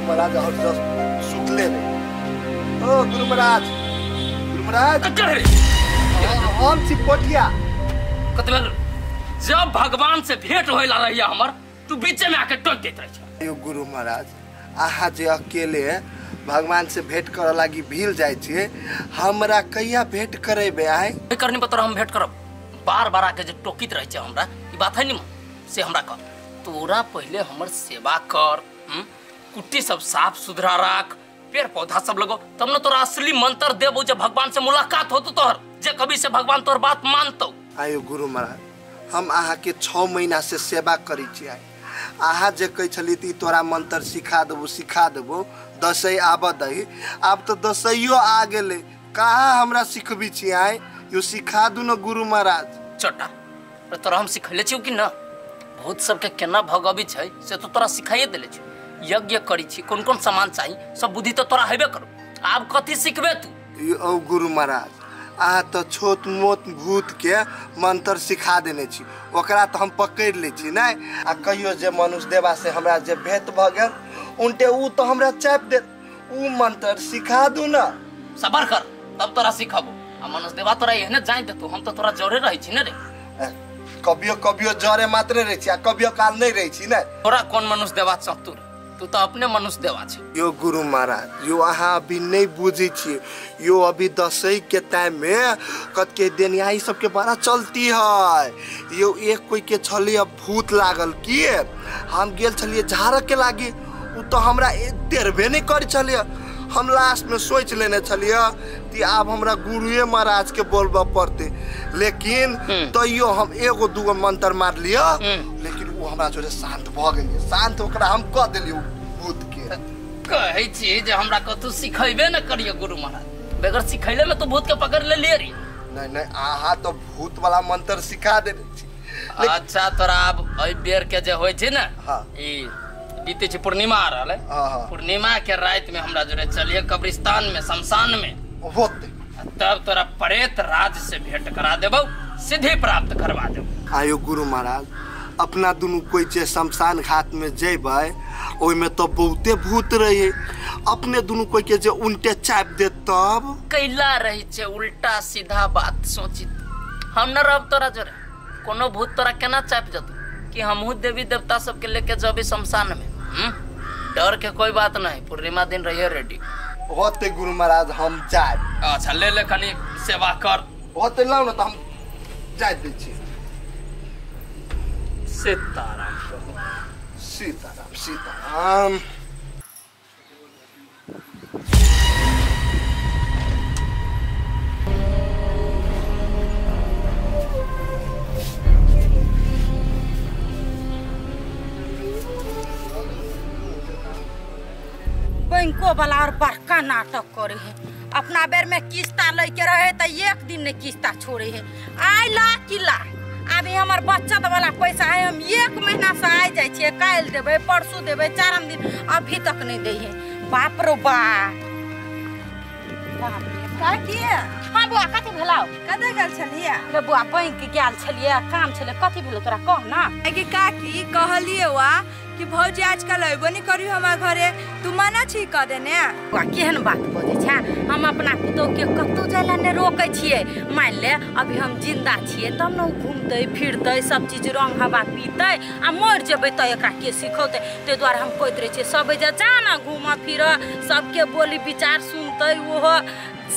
महाराज और जस्ट सुतले रहे। ओ गुरु महाराज, गुरु महाराज हम छी पोठिया। कतबे जब भगवान से भेंट होइला रहिया हमर, तू बीचे में आके टोक देत रही छ। यो गुरु महाराज अहाँ जे अकेले भगवान से भेंट करे लागी भील जाय छियै, हमरा कहिया भेंट करेबे? आय करनी पर हम भेंट करब। बार बार आके जे टोकित रहे छै हमरा, ई बात है नि से हमरा कह। तोरा पहले हमर सेवा कर, कुट्टी सब साफ सुथरा राख, पेड़ पौधा सब लगो, तब न तोरा असली मंत्र देबो जे भगवान से मुलाकात होतो तोहर, जे कभी से भगवान तोहर बात मानतो। आयो गुरु महाराज हम अहाँ के 6 महीना से सेवा करै छियै। अहाँ जे कहै छली ती तोरा मंत्र सिखा देबो सिखा देबो, दसै आब दही, आब तो दसैयो आ गेलै, कहाँ हमरा सिखबी छी? आय यो सिखा दू न गुरु महाराज। चटा तोरा हम सिखले छियौ कि न? बहुत सबके केना भगबी छै से तो तोरा सिखाइए देले छियौ। यज्ञ करी छी, कोन कोन सामान चाहिए सब बुद्धि तो तोरा हेबे करो, आब कथी सिखबे तू? यो गुरु महाराज अहाँ तो छोट मोट भूत के मंत्र सिखा देने छी, ओकरा तो हम पकड़ लै छी नहीं। आ कहियो जे मनुष्य देवा से हमरा जे भेंट भ गेल उनटे उ तो हमरा चाप दे, उ मंत्र सिखा दू न। सबर कर तब तोरा सिखबो। आ मनुष्य देवा तोरा एहने जान देतो, हम तो तोरा जरे रहै छी ने रे। कभियो कभियो जरे मात्रे रहै छी आ कभियो काल नहीं रहै छी ने। तोरा कोन मनुष्य देवा चतुर, तू तो अपने मनुष्य देवा छे। यो गुरु महाराज यो अहाँ अभी नहीं बुझै छियै। यो अभी दसै के टाइम में कत के देनियाई सबके बड़ा चलती है। यो एक कोई के छलिए भूत लागल की, हम गेल छलिए झाड़ के लागी, उ तो हमरा देरबे नहीं करै छलिए। हम लास्ट में सोच लेने छलिए कि आब हमरा गुरुए महाराज के बोलबा पड़ते, लेकिन तैयो हम एगो दूगो मंत्र मार लिया, लेकिन वो हमरा जोरे शांत भ गेलिए। शांत ओकरा हम कह देलिए भूत के। कहै छी जे हमरा कतौ सिखैबे न करियो गुरु महाराज, बगैर सिखैले में तो भूत के पकड़ ले लिए रे। नहीं नहीं अहाँ तो भूत वाला मंत्र सिखा देने छी। अच्छा तोरा आब एहि बेर के जे होइ छै ने, ई बीते छै पूर्णिमा आ रहल है, पूर्णिमा के रात में हमरा जोरे चलिए कब्रिस्तान में, शमशान में होते, तब तोरा प्रेत राज से भेंट करा देबौ, सिद्धि प्राप्त करवा देबौ। आयो गुरु महाराज अपना दुनू कोई जे शमशान घाट में जेबै ओहिमे तो बहुते भूत रहे, अपने दुनू कोई के जे उल्टे चाप दे तब कैला रही छे उल्टा सीधा बात सोचित। हम न रहब तोरा जोरे, कोनो भूत तोरा केना चाप जतौ कि हमहू देवी देवता सबके लेके जबी शमशान में। डर के कोई बात नहीं, पूर्णिमा दिन रहिए रेडी। होते गुरु महाराज हम जाए। अच्छा ले ले कनी सेवा कर। होते लाओ ना तो हम जाए दै छी। सीताराम प्रभु, सीताराम सीताराम। बैंको वाला और बड़का नाटक करे है। अपना बेर में किस्ता लेके रहे तो एक दिन नहीं किस्ता छोड़े है। आय ला कि ला, अभी हमार बचत वाला पैसा है, हम 1 महीना से आ जाए छे, काल्हि देबै परसू देबै 4 दिन अभी तक नहीं दै है। बाप रो बाप, बाप रे। काकी हाँ बुआ कथी भेलौ? कतऽ गेल छलियै? रे बुआ बैंक गेल छलियै, काम छलै। कथी भेलौ तोरा कह ना। कि काकी कहलियै वा कि भौजी आजकल अयबो नहीं करी हमार घरे, तू मना छी कह देने। बुआ केहन बात बजै छै? हम अपना पुतोह के कतौ जाय ला नहि रोकै छियै। मान ले अभी हम जिंदा छियै तब न उ घूमतै फिरतै, सब चीज रंग हवा पीतै, आ मरि जेबै तऽ एकरा के सिखौतै? ताहि दुआरे हम कहैत रहै छियै सब एजा जा ना घूम फिर, सबके बोली विचार सुनतै, ओहो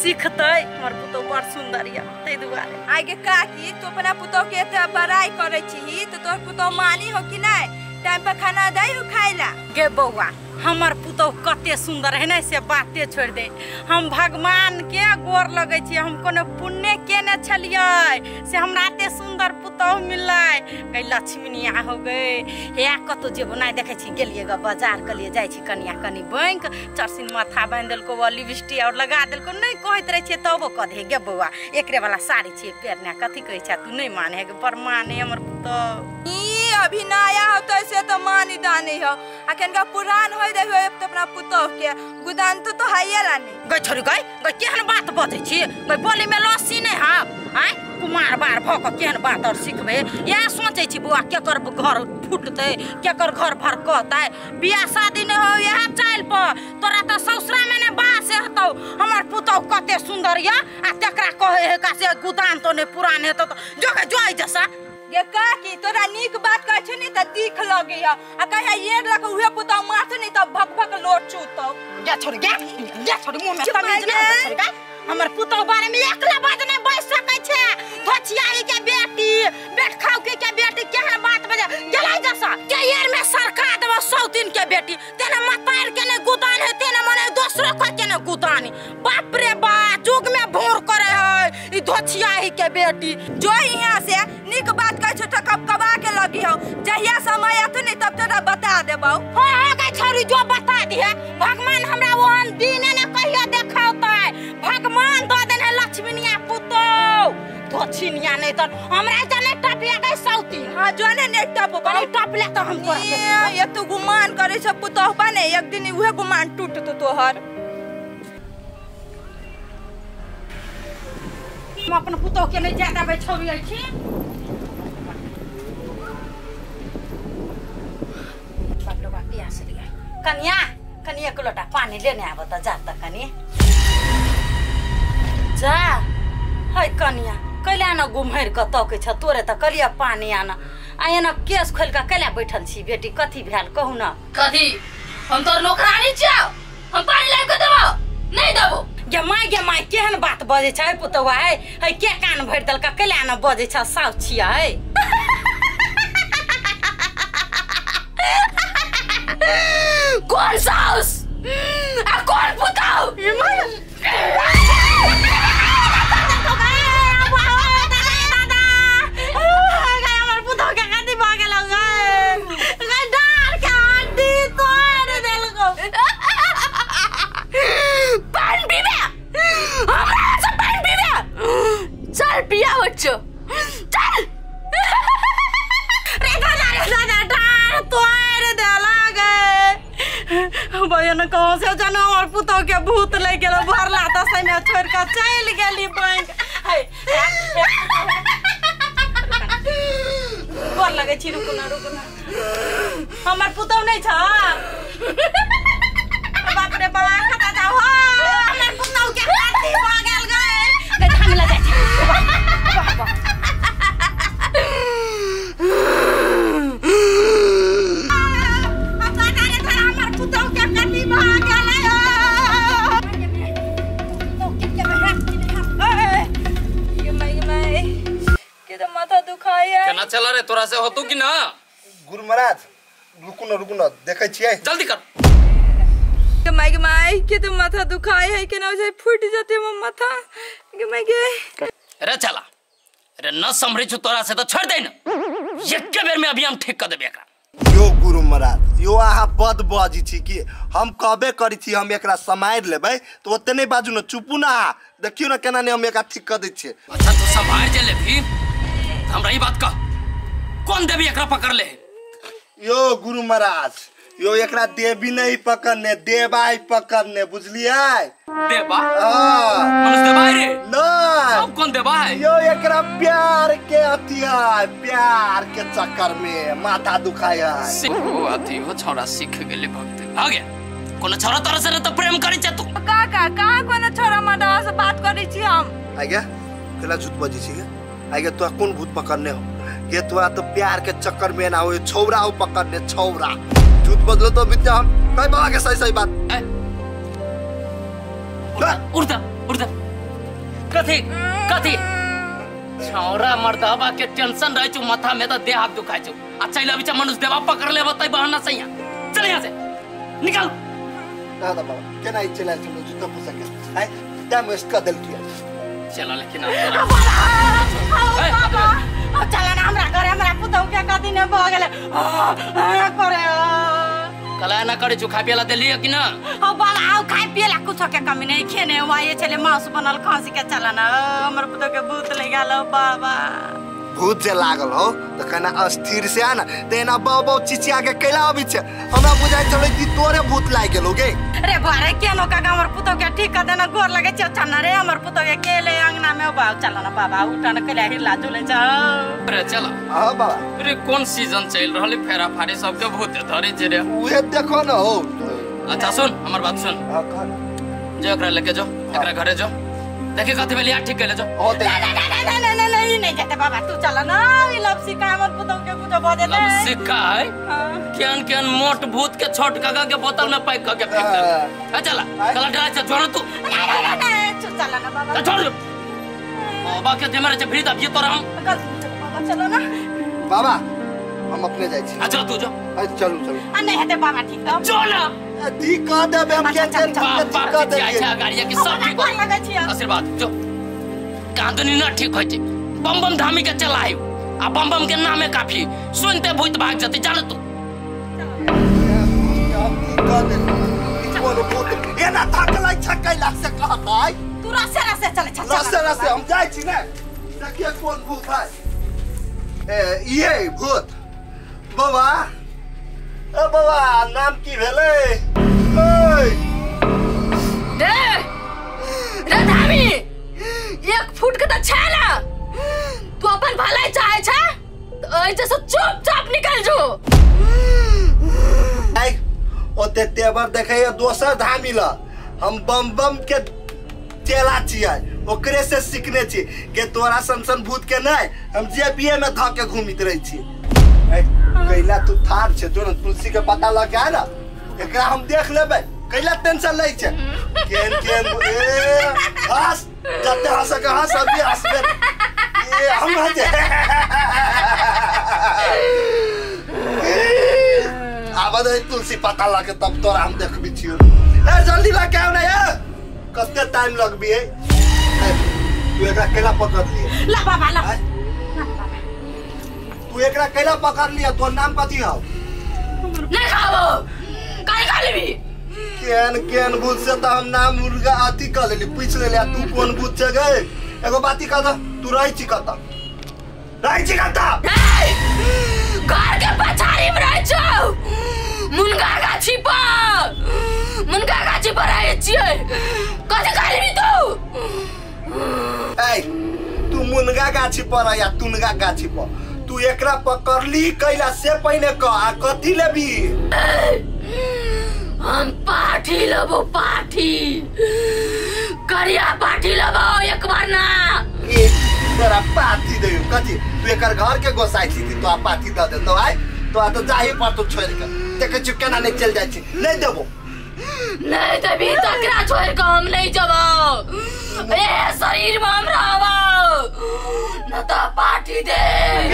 सीखतै। हमर पुतोह बड़ सुन्दर यऽ ताहि दुआरे। आगे काकी तू अपना पुतोह के एते बड़ाई करै छही तऽ तोहर पुतोह मानी हो कि नहि? टाइम पर खाना दै हो खाइ ला? गे बौआ हमर पुतोह कते सुन्दर है ने से बाते छोड़ दे। हम भगवान के गोर लगै छियै, हम कोनो पुण्य केने छलियै से हमरा एते सुन्दर पुतोह मिललै। गै लक्ष्मीनिया हो गई। हे कतौ जेबो नहि देखै छी, गेलियै ग बाजार कहलियै जाइ छी कनिया कनी बैंक, चरसिन माथा बान्हि देलको, लिपस्टिक और लगा देलको, नहि कहैत रहै छियै तबो कह दे। गे बौआ एकरे वाला साड़ी छियै पहिरने, कथी कहै छै तू नहि माने? गे बड़ माने हमर पुतोह। ई अभी नया होतै से तो मानी दानी हो, आ कनका पुरान होय देखो तो अपना पुतोह के गुदान तो हाइए लाने। गै छोरी गै, गै केहन बात बजै छी? गै बोली में लस्सी नहि हब आँय? कुमार बार भ क केहन बात और सिखबे इएह सोचै छी बौआ केकर घर फुटतै केकर घर भरकतै बियाह शादी नहि हो इएह चालि पर तोरा तऽ ससुरामे ने बास हेतौ हमर पुतहु कते सुन्दर यऽ आ तेकरा कहै हे का से गुदान तो नहि पुरान हेतौ तऽ जोगे जोइ जसा गे काकी तोरा नीक बात कहै छौ नि त तीख लगैया आ कहिया ये लक उहे पुतहु मारथौ नि त भक भक लोट चुतौ गे छोड़ गे गे छोड़ मुँह में तमीज नहि होतौ छोड़ गे हमर पुतहु बारे में एकला बात नहि बाजि सकै छै धोछियाही के बेटी बेट खाउकी के बेटी केहन बात बजे गेलै जसा के यार में सरका देबो सौतीन के बेटी तेना मतार के ने गुदान है तेना मने दोसरो के ने गुदान बाप रे बा जुग में भोर करे है ई धोछियाही के बेटी जो यहाँ से नीक बात कहै छौ त कबकबा के लगी हौ जहिया समय आतो नि तब तोरा बता देबौ हां हां गे छोरी जो बता दिहे भगवान हमरा ओहन दिन ने कहियो देखावतै भगवान दऽ देने लक्ष्मीनिया पुतौ धोछिनिया नहीं त हमरा जाने टपिया गई सौती हां जो ने ने टप कनी टप ले त हम तोरा ये तू गुमान करे छ पुतौ बने एक दिन उहे गुमान टूटतो तोहर हम अपन पुतौ के नहीं जाय देबै छोरी अछि बाप रे बाप प्यास लिया कनिया कनिया एक लोटा पानी लेने आबो त जा त कनी जा है कनिया कैला न गुम्हर क तकै छ तोरे त कलिया पानी आन आ एना केस खोल क कैला बैठल छी बेटी कथी भेल कहू न कथी हम तोर नौकरानी छियौ हम पानी लाबि क देबौ नहीं देबौ गे माय केहन बात बजै छै पुतौआ है है के कान भरि देलका कैला न बजै छ साउ छियै कौन साउस आ कौन पुतौ चल पिया बच्चो चल रे दादा डार तोड़ देला गे बहन कहाँ से जानो हमर पुतौ के भूत ले गेल भरला त सने छोड़ के चलि गेली बैंक है गोर लगै छी रुकू ना रुकू ना हमर पुतौ नहीं छ बाप रे बाप खता जाओ हमर पुतौ के हाथी भ गेल गे हम ल जाइ छी वाह वाह केना चला रे तोरा से होतू कि ना गुरु महाराज रुकू न देखै छियै जल्दी कर के माय के माय के तो माथा दुखाय है केना जाय फूट जते मोर माथा के माय के रे चला रे न संभरे छु तोरा से तो छोड़ दे न एके बेर में अभी हम ठीक कर देबे एकरा यो गुरु महाराज यो अहाँ बद बजी छी कि हम कहबे करी छी हम एकरा सम्हारि लेबै त ओते नै बाजू न चुपू ना देखियो न केना ने हम एकरा ठीक कर दै छियै अच्छा तू सम्हारि जे लेबही हमरा ई बात कह कौन देवी एकरा पकड़ ले यो गुरु महाराज यो एकरा देवी नहीं पकड़ने देवाई पकड़ने बुझलियै देवा हां मनुष्य देवाई रे नहीं अब कौन देवा है यो एकरा प्यार के अथी है प्यार के चक्कर में माथा दुखाय है ओ अथी हो छोरा सीख गेले भक्त आ गया कोनो छोरा तोरा से त प्रेम करै छै तू काका कहाँ कोनो छोरा मर्दवा से बात करै छी हम आ गया केला झूठ बजै छी गे आ गया तोरा कोन भूत पकड़ने हो ये तोरा तो प्यार के चक्कर में ना हो छौरा हो पकड़ने छौरा झूठ बदलो तो विद्या हम कई बाबा के सही सही बात उड़ता उड़ता कथी कथी छौरा मर्दवा के टेंशन रहै छौ माथा में त देह हाथ दुखाइ छौ आ चलि अबै छै मनुष्य देवा पकड़ लेबो तै बहाना से यहाँ चल यहाँ से निकल दादा बाबा केना ई चला चलो जूता पोसा के आय टाइम वेस्ट कर देलकी चला लेकिन बाबा चला ना हमरा घरे हमरा पुतहु के कथी ने भ गेलै करे कला ना करे छु खाय पियला देलिए कि ना हो बाबा आओ खाय पियला कुछो के कमी नहीं खेने हुआ ये चले मांस बनल खांसी के चला ना हमर पुतहु के भूत ले गेल बाबा। भूत जे लागल हो त कना अस्थिर से आ ना त एना बाऊ बाऊ चिचिया के कैला अबै छै हमरा बुझाइ छलै कि तोरे भूत लागि गेलो गे रे बारे केनो काका हमर पुतौ के ठीक कर देना गोर लगे छै चल ना रे हमर पुतौ के केले अंगना में बाऊ चल ना बाबा उठा ना कैला हिला झुले छ रे चल हां बाबा रे कोन सीजन चल रहल फेरा फारी सबके भूत धरे छै रे उहे देखो ना हो अच्छा सुन हमर बात सुन हां कह जो एकरा लेके जो एकरा घरे जो देखी कथि भेल यार ठीक केले जो हो ते ना ना ना ना ना ई नहीं जाते बाबा तू चल ना ई लब सिका हमर पुतौ के कुछ भ देते लब सिक्का है केन केन मोट भूत के छोट काका के बोतल में पैक करके फेंक दे ए चला चला डरा से छोड़ तू ना ना ना ना तू चल ना बाबा छोड़ बाबा के देमरे से फ्री दब ये तोरा हम बाबा चलो ना बाबा हम अपने जाय छी अच्छा तू जो चलू चलू आ नहीं हेते बाबा ठीक तो जो ना ठीक कह देबे हम के चल ठीक कह देबे अच्छा गाड़िया के सब ठीक लगे छी आशीर्वाद जो कांदनी ना ठीक होय छै बम बम धामी के चलाय आ बम बम के नामे काफी सुनते भूत भाग जते जान तू कह दे बोलो भूत एना थाकलै छै कैला से कहतै तू रसे रसे चले छ रसे रसे हम जाय छी ने देखिए कोन भूत है ए ये भूत बाबा ए बाबा नाम की भेलै ओय रे रे धामी एक फुट के त छै ना तू अपन भलाई चाहे छै त ओइ से चुपचाप निकल जो ऐ ओते तेवर देखैया दोसर धामी ल हम बम बम के चेला छियै ओकरे से सीखने छी के तोरा सन सन भूत के नहीं हम जे बीए में ध के घूमित रहै छी कैला तू थार छे जो तुलसी के पता लग के आ ना एकरा हम देख लेबै कैला टेंशन लै छै केन केन ए हंस जते हंस के हंस अभी हंसबे ए हम हंसे आब दे तुलसी पता लग के तब तोरा हम देखबी छियो ए जल्दी ला के आउ ना ए कते टाइम लगबी है तू एकरा कैला पकड़ लिए ला बाबा ला तू एकरा कैला पकड़ लिया तोर नाम कथी हौ नहीं खाबो काहे खा लेबी केन केन भूत से त हम नाम मुर्गा अथी क लेली पूछ लेली आ तू कोन भूत छे गे एगो बाती कह द तू रहै छी कत रहै छी कत घर के पछाड़ी में रहै छौ मुनगा गाछी पर मुनगा गाछी पर रहै छियै कथी खा लेबी तू ए तू मुनगा गाछी पर या तुनगा गाछी पर तू एकरा पकड़ली कैला से पहिने क आ कथी लेबी हम पाठी लेबो पाठी करिया पाठी लेबो एक बार ना ए तोरा पाठी देयो कथी तू एकर घर के गोसाई छी तो आ पाठी the they तो आय तो आ तो जाही पर तो छोड़ के देखै छी केना नहीं चल जाय छी नहीं देबो नहीं देबी तो एकरा छोड़ के हम नहीं जबो ए शरीर में हम रहबो न तो पाठी दे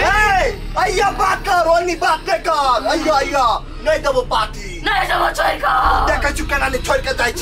ए अइया बात कर ओनी बात नहीं कर अइया अइया नहीं देबो पाठी नहीं देबो छोड़ के देखै छी केना नहीं छोड़ के जाय